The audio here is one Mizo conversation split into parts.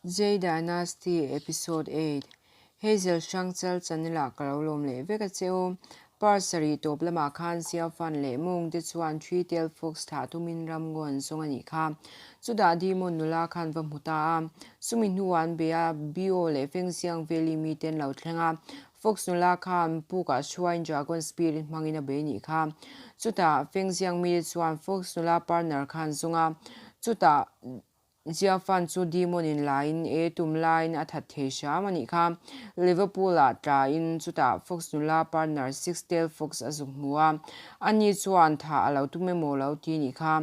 Jay Dynasty Episode 8, Hazel Hrangchal channel ah ka lo lawm leh vek a che u. Part sarih tawp lamah khan Siafan leh Mung te chuan Three Tail Fox thlah tumin ramngaw an zawng a nih kha. Chutah Demon nula khan va hmu ta a. Chumi hnuah an bei a, Bio leh Fengxiang Valley mite an lo thleng a. Fox nula khan pukah hruaiin Dragon Spirit hmangin a bei nih kha. Chutah Fengxiang mite chuan Fox nula partner kha an zawng a. Chutah Jiafan chu Demon in laiin e tum laiin a that thei hram a nih kha. Liverpool ah tlain chutah Fox nula partner Six Tail Fox a zuk hmu a, ani chuan thah a lo tum emaw lo ti nih kha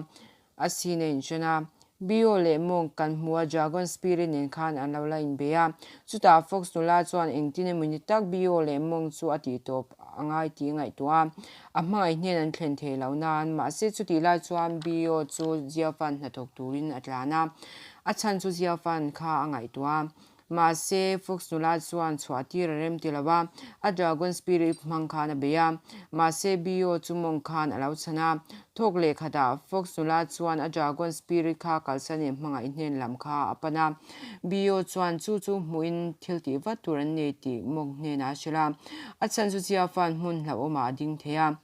a sin a inhran a. Bio leh Monk kan hmu a Dragon Spirit nen khan an lo la inbei a, chutah Fox nula chuan engtin emaw ni tak Bio leh Monk chu a tih tawp a ngai tih a ngaihtuah a. A hmangaih hnen an thlen thei lo nan, mahse chutih lai chuan Bio chu Jiafan hnathawk turin a tlan a, a chhan chu Jiafan kha a ngaihtuah a. Mahse Fox nula chuan chhuah tir a rem ti lo a, a Dragon Spirit hmang khan a bei a. Mahse Bio chu mawng khan a lo chhan a, thawk leh khatah Fox nula chuan a Dragon Spirit kha kalsan in hmangaih hnen lam kha a pan a. Bio chuan chu chu hmuhin thil tih vat tur an nei tih mawng hnenah a hrilh a. A chhan chu Chiafan hmun hlauhawmah a ding thei a.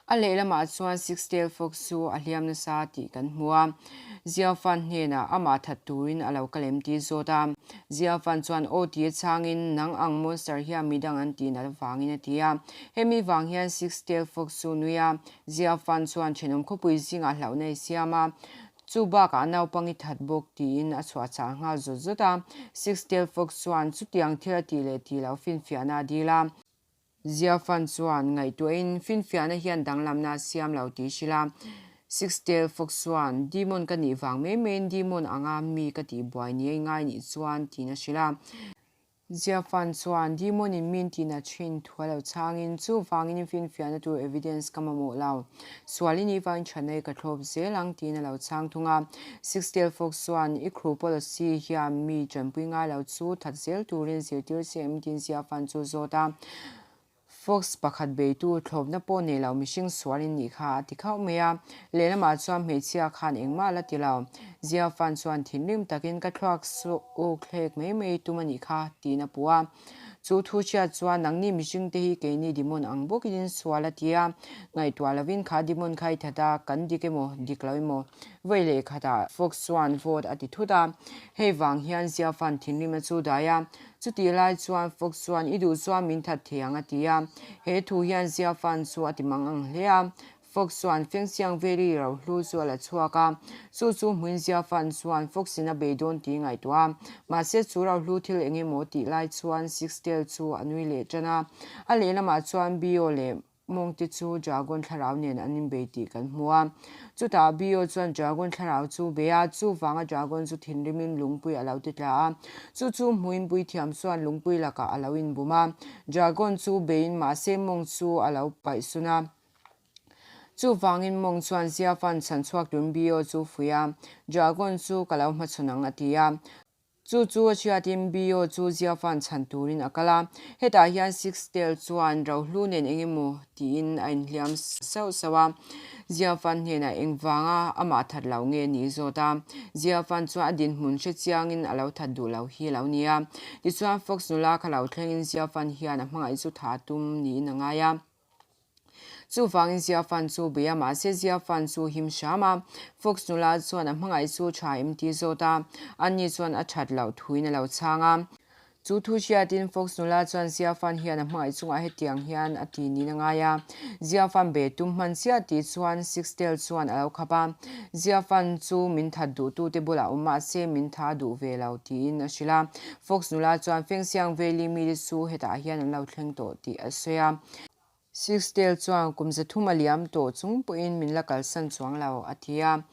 A lehlamah chuan Six Tail Fox chu a hliam nasa tih kan hmu a. Ziafan hnenah amah that turin a lo ka lem tih zawt a. Ziafan chuan aw ti a chhangin nang ang monster hian midang an tih nat avangin a ti a. Hemi vang hian Six Tail Fox chu nui a. Ziafan chuan thenawm khawpui zingah hlauhna i siam a. Chu bakah naupang i that bawk tiin a chhuah chah nghal zawt zawt a. Six Tail Fox chuan chutiang thil a tih leh tih loh finfiahna a dil a. Ziafan chuan ngaihtuahin finfiahna hian danglamna a siam lo tih hrilh a. Six Tail Fox chuan Demon ka nih vang mai maiin Demon anga mi ka tih buai ni a i ngai nih chuan tiin a hrilh a. Ziafan chuan Demon in min tihna thin thu a lo chhangin chuvangin finfiahna tur evidence ka mamawh lo. Sual i nih vangin thatna i ka thlawp zel ang tiin a lo chhang thung a. Six Tail Fox chuan i crew policy hian mi tanpui ngai lo chu that zel turin zirtir che em tiin Ziafan chu zawt a. Fox pakhat beitu thlawpna pawh nei lo mihring sual in nih kha a ti khauh mai a. Lehlamah chuan hmeichhia khan engmah la ti lo. Ziafan chuan thinrim takin ka thluak su uk thlek mai mai tum a nih kha tiin a puh a. Chu thu hriat chuan nangni mihring te hi keini demon ang bawkin in sual a ti a. Ngaihtuah lovin kha demon kha i that a, kan dik emaw dik lo emaw vawi leh khatah Fox chuan vote a ti thut a. Hei vang hian Ziafan thinrim a chu dai a. Chutih lai chuan Fox chuan i duh chuan min that thei ang a ti a. He thu hian Ziafan chu a ti mang ang hle a. Fox chuan Fengxiang Valley rohlu chu a la chhuak a. Chu chu hmuin Ziafan chuan Fox in a bei dawn tih ngaihtuah a. Mahse chu rohlu thil eng emaw tih lai chuan Six Tail chu a nui leh tan a. A lehlamah chuan Bio leh Mawngte chu Dragon thlarau nen an inbei tih kan hmu a. Chutah Bio chuan Dragon thlarau chu bei a, chuvanga Dragon chu thinrimin lungpui a lo ti tla a. Chu chu hmuin puithiam chuan lungpui lakah a lo inbum a. Dragon chu beiin mahse mawng chu a lo paih sun a. Chuvangin mawng chuan Ziafan chhan chhuak turin Bio chu fuih a, Dragon chu ka lo hmachhawn ang a ti a. Chu chu a hriatin Bio chu Ziafan chhan turin a kal a, hetah hian Six Tail chuan rohlu nen eng emaw tiin a inhliam sauh sauh a. Ziafan hnenah engvanga amah that lo nge ni zawt a, Ziafan chuan a dinhmun hre chiangin a lo that duh lo hi a lo ni a. Tichuan Fox nula kha lo thlengin Ziafan hian a hmangaih chu tha tum niin a ngai a. Chuvangin Ziafan chu bei a, mahse Ziafan chu him hram a. Fox nula chuan a hmangaih chu tha em ti zawt a, ani chuan a that loh thuin a lo chhang a. Chu thu hriatin Fox nula chuan Ziafan hian a hmangaih chungah hetiang hian a ti niin a ngai a. Ziafan be tum hman chiah tih chuan Six Tail chuan a lo khap a. Ziafan chu min that duhtute bulah awm mahse min tha duh ve lo tiin a hrilh a. Fox nula chuan Fengsiang Valley mite chu hetah hian an lo thleng tawh tih a sawi a. Six Tail chuan kum zathum a liam tawh chung pawhin min la kalsan chuang lo, a ti a.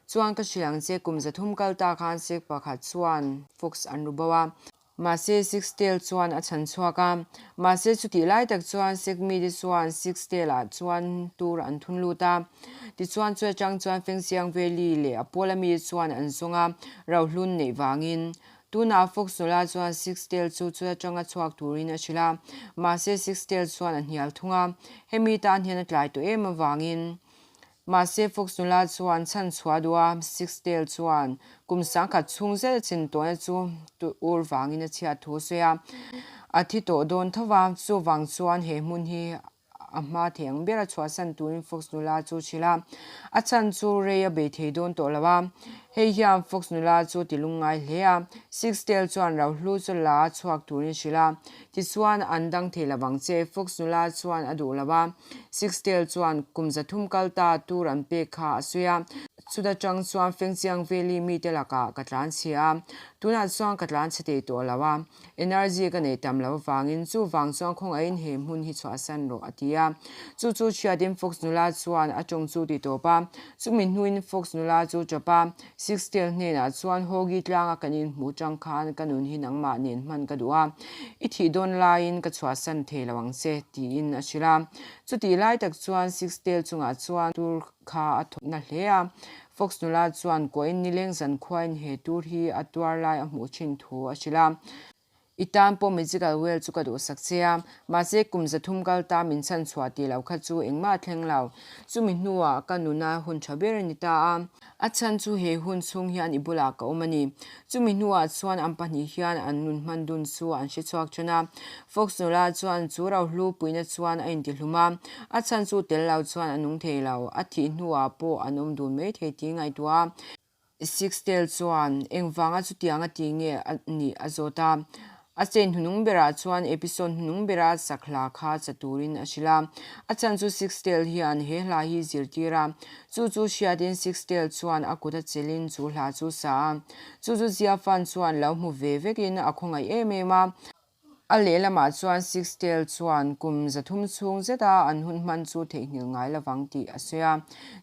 Chuan ka hrilh ang che, kum zathum kal ta khan Sek pakhat chuan Fox an ru bo a. Mahse Six Tail chuan a chhan chhuak a. Mahse chutih lai tak chuan Sek mite chuan Six Tail ah chuan tur an thun lut a. Tichuan chu atang chuan Fengxiang Valley leh a pawla mite chuan an zawng a, rohlun neih vangin. Tunah Fox nula chuan Six Tail chu chu atanga chhuak turin a hrilh a, mahse Six Tail chuan a hnial thung a, hemi tan hian a tlai tawh em avangin. Mahse Fox nula chuan chhan chhuah duh a, Six Tail chuan kum sangkhat chhung zet a chin tawhna chu ur vangin a chhiat thu a sawi a. A thi tawh dawn tho va, chuvang chuan he hmun hi a hma thei ang ber a chhuahsan turin Fox nula chu hrilh a, a chhan chu rei a bei thei dawn tawh lo a. Hei hian Fox nula chu ti lungngai hle a, Six Tail chuan rohlu chu la a chhuak turin hrilh a, tichuan an dang thei lo vang che, Fox nula chuan a duh lo a. Six Tail chuan kum zathum kal ta tur an pek kha a sawi a, chuta tang chuan Fengchiang Valley mite lakah ka tlanchhia a, tunah chuan ka tlanchhe thei tawh lo a. Energy ka nei tam lo avangin chuvang chuan khawngaihin he hmun hi chhuahsan rawh a ti a. Chu chu hriatin Fox nula chuan a tawng chu ti tawp a. Chumi hnuin Fox nula chu tawp a, Six Tail hnenah chuan Hoagie tlanga kan inhmuh tang khan ka nun hi nangmah nen hman ka duh a, i thih dawn laiin ka chhuahsan thei lo ang che tiin a hrilh a. Chutih lai tak chuan Six Tail chungah chuan tur kha a thawk na hle a. Fox nula chuan kuahin nileng zankhuain he tur hi a tuar lai a hmuh thin thu a hrilh a. I tan pawh magical wheel chu ka duhsak che a, mahse kum zathum kal ta min chhan chhuah tih loh kha chu engmah a thleng lo. Chumi hnuah ka nuna hun tha ber a ni ta a. A chhan chu he hun chhung hian i bulah ka awm a ni. Chumi hnuah chuan an pahnih hian an nun hman dun chu an hre chhuak ṭhen a. Fox nula chuan chu rohlu puihna chuan a intihlum a, a chhan chu tel lo chuan a nung thei lo. A thih hnuah pawh an awm dun mai thei tih ngaihtuah a. Sixtail chuan engvanga chutianga ti nge a nih a zawt a. A chain hnunung berah chuan episode hnunung bera sak hla kha cha turin a hrilh a. A chhan chu Sixtail hian he hla hi zirtir a. Chu chu hriatin Sixtail chuan a kut a chelin chu hla chu sa a. Chu chu Ziafan chuan lo hmu ve vekin a khawngaih em em a. A lehlamah chuan Sixtail chuan kum zathum chhung zeta an hun hman chu theihnghilh ngai lovang tih a sawi a.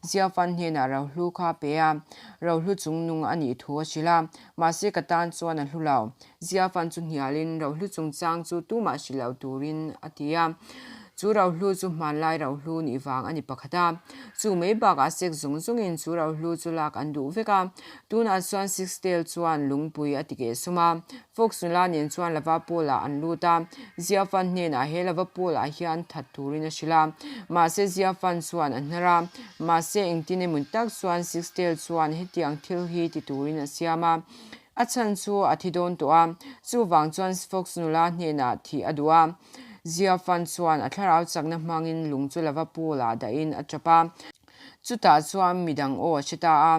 Ziafan hnenah rohlu kha a pe a, rohlu chungnung a nih thu a hrilh a. Mahse ka tan chuan a hlu lo. Ziafan chu hnialin rohlu chungchang chu tumah hrilh lo turin a ti a. Chu rohlu chu hmanlai rohlu nih vang a ni pakhat a. Chu mai bakah sek zawng zawngin chu rohlu chu lak an duh vek a. Tunah chuan Sixtail chuan lungpui a ti keh sum a. Fox nula nen chuan lava pool ah an lut a. Ziafan hnenah he lava pool ah hian that turin a hrilh a. Mahse Ziafan chuan a hnar a. Mahse engtin emaw tak chuan Sixtail chuan hetiang thil hi ti turin a siam a. A chhan chu a thi dawn tawh a, chuvang chuan Fox nula hnenah thih a duh a. Ziafan chuan a thlarau chakna hmangin lung chu lava pool ah dahin a tap a. Chutah chuan midang aw a hre ta a.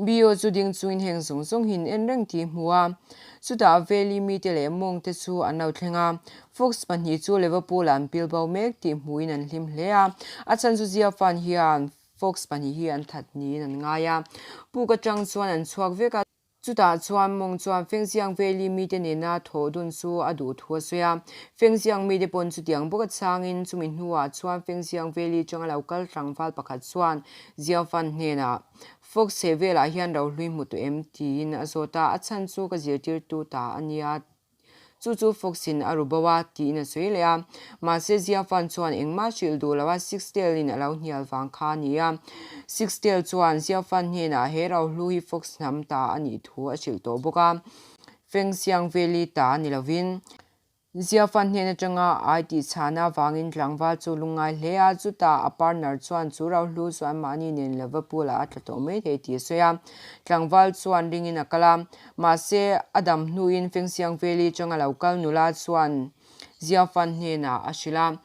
Bio chu ding chungin heng zawng zawng hi en reng tih hmu a. Chutah Valley mite leh Monk te chu an lo thleng a. Fox pahnih chu Liverpool ah an pil bo mek tih hmuhin an hlim hle a. A chhan chu Ziafan hian Fox pahnih hi an that niin an ngai a, puk atang chuan an chhuak vek a. Chutah chuan mawng chuan Fengxiang Valley mite nena thawh dun chu a duh thu a sawi a. Fengxiang mite pawn chutiang bawk a chhangin chumi hnuah chuan Fengxiang Valley atanga lo kal tlangval pakhat chuan Jiafan hnenah, Fox he velah hian rohlui hmu tawh em? tiin a zawt a, a chhan chu ka zirtirtu ta a nia. Chu chu Fox-in a ru bo a, tiin a sawi leh a. Mahse, Ziafan chuan engmah hrilh duh lo a, Sixtail-in a lo hnial vang kha a ni a. Sixtail chuan Ziafan hnenah he rohlu hi Fox hnam ta a nih thu a hrilh tawh bawk a. Fengxiang Valley ta a ni lovin, Ziafan hnen atanga ai tih chhana avangin tlangval chu lungngai hle a, chutah a partner chuan chu rohlu chu anmahni nen Liverpool-ah a tla tawh mai thei tih a sawi a. Tlangval chuan ringin a kal a. Mahse, a dam hnuin Fengxiang Valley atanga lo kal nula chuan Ziafan hnenah a hrilh a.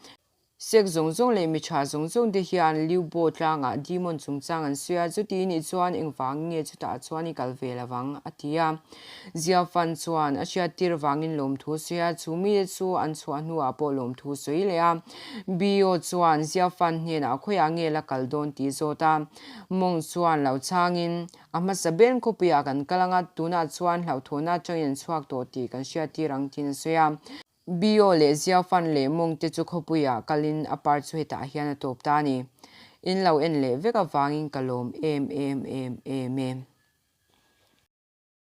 Sek zawng zawng leh mi tha zawng zawng te hian Liu Bo tlangah demon chungchang an sawi a, chuti nih chuan engvang nge chutah chuan i kal ve lovang? a ti a. Ziafan chuan a hriattir vangin lawmthu a sawi a, chu mite chu an chhuah hnuah pawh lawmthu a sawi leh a. Bio chuan Ziafan hnenah khawiah nge la kal dawn tih zawt a, Mawng chuan lo chhangin, A hmasa ber khawpuiah kan kal anga tunah chuan hlauhthawhna atangin an chhuak tawh tih kan hriattir ang tiin a sawi a. Bio leh Ziafan leh Mawng te chu khawpuiah kalin a par chu hetah hian a tawp ta a ni. In lo en leh vek avangin ka lawm em em em em e.